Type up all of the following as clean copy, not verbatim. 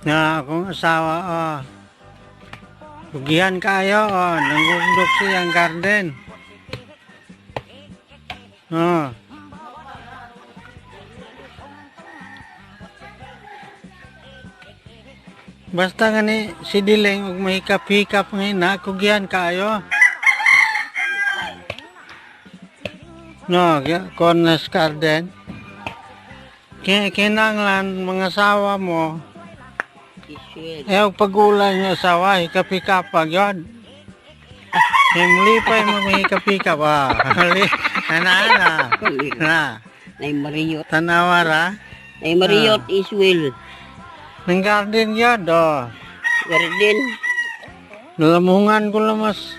Na akong asawa, oh. Kugihan kayo, oh. Nangugdok siyang garden. Oh. Basta nga ni si Dileng og mahikap-hikap ngayon na, kugihan kayo. No, corners garden. Kinanglan mga asawa mo, Iswel. eh, og pagulay nga asawa, hikap-hikap yon. Himlipay mo mahikap-hikap, ah. Ana, ana. Na, Nay Mariyot. tanawa ra. Nay Mariyot Iswel. Nang garden yun, oh. Garden. Nalamungan ko lang mas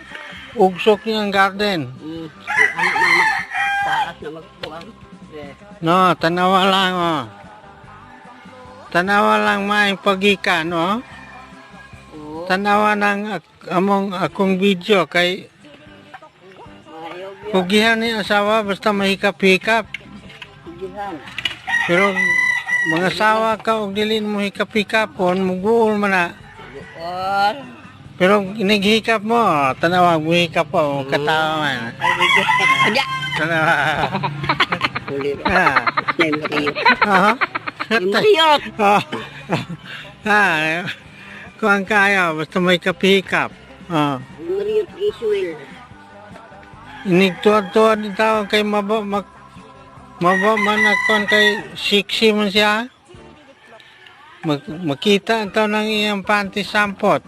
ugsok niyang garden. Anak na mag taas na magkuang. No, tanawa lang, oh. Tanawa lang maayong pagikan, oh. Oo. Tanawa ng among akong video kay Maayo biya. kugihan ni asawa basta mahikap-hikap. Kugihan. Pero mga asawa ka og dili mo hikap-hikapon, muguol man na. Guol. Pero inighikap mo, oh, tanawa muhikap po, katawa man. Ay, adya. Tanawa. Huli. Ah. Nay Mariyot. Ah. Nay Mariyot. Ah. Ah. Kuang kaya basta may kapihikap. Ah. Nay Mariyot Iswel. Inigtuad-tuad ni tao kay maba mak maba man akon kay sexy man siya. Makita ang tao ng iyang panty sampot.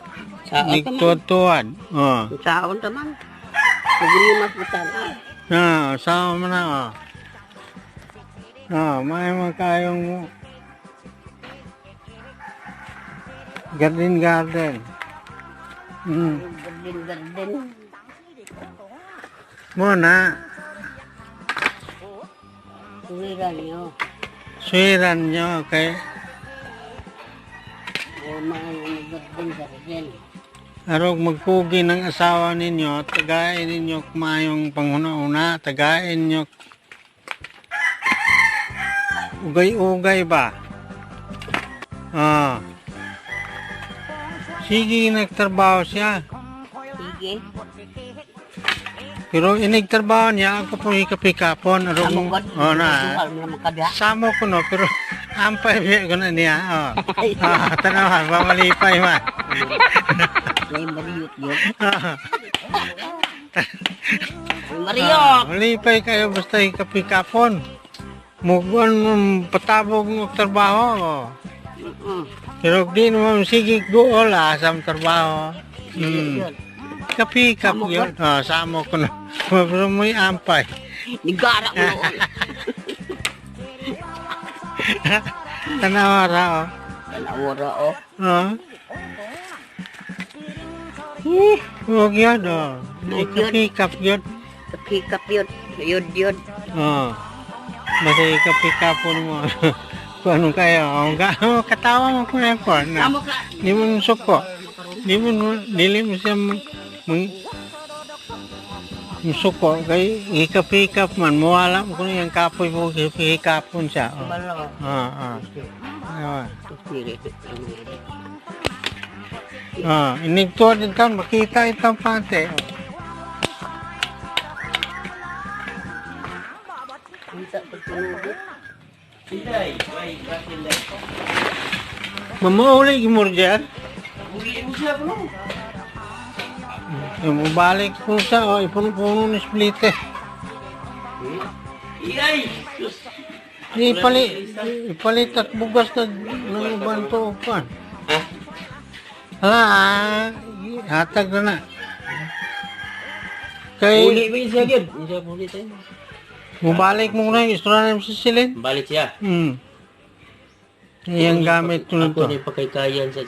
Saon ta man. Nigtuad-tuad. Oh. Saon ta man. Pagrimas butan. Ah, sama mo na oh. Ah, may mga kayong garden garden. Garden garden. Mo na, Tuwiran niyo. suwiran nyo kay O mga garden garden. arog magkugi ng asawa ninyo, tagain ninyo kumayong panghuna-una, tagain nyo ugay-ugay ba? Ah. Sige, nagtrabaho siya. Sige. Pero inigtrabaho niya, ako po hikap-hikapon. Arog, Amo god. oh, na. Dual mo naman kada. Samo ko no, pero ampay biya ko na niya. Oh. Ah, tanawa, mamalipay man. Nay Mariyot yun. Ah. Nay Mariyot. Ah, malipay kayo basta hikap-hikapon. Muguan mo patabog ng trabaho. Oh. Pero di naman sige gool ah, sa trabaho. Yun. Kapikap Samo yun. Ah, samo ko na. Pero may ampay. Nigara mo. Tanawa ra oh. Tanawara oh. Ah. Huwag yun oh. Huwag yun. Ikapikap yun. Kapikap yun. Yun yun. Oh. Basta ikapikapon mo. Kung anong kaya. Oh, oh, katawa mo kung ano. Na. Amo ka. Di mo suko. Di mo, dili mo siya suko. Kay hikap-hikap man. Muwala mo kung yung kapoy mo, hikapon siya. Oh. Balo. Ah, ah. Ayun. Pili. Ah, inigtuan din taon, makita itong pante. Oh. Unsa pagtunugo? Mamauli gimurjan. Eh, mabalik ko sa, oh, ipuno-puno ni splite. Ipalit at bugas na ng uban to upan. Hala, ah, hatag na na. Kay, Uli ba yun siya, Gid? Yun siya, uli tayo. mabalik mo na yung istorya sa silin. Balik siya. Iyang gamit ko na Ako to. na ipakaykayan sa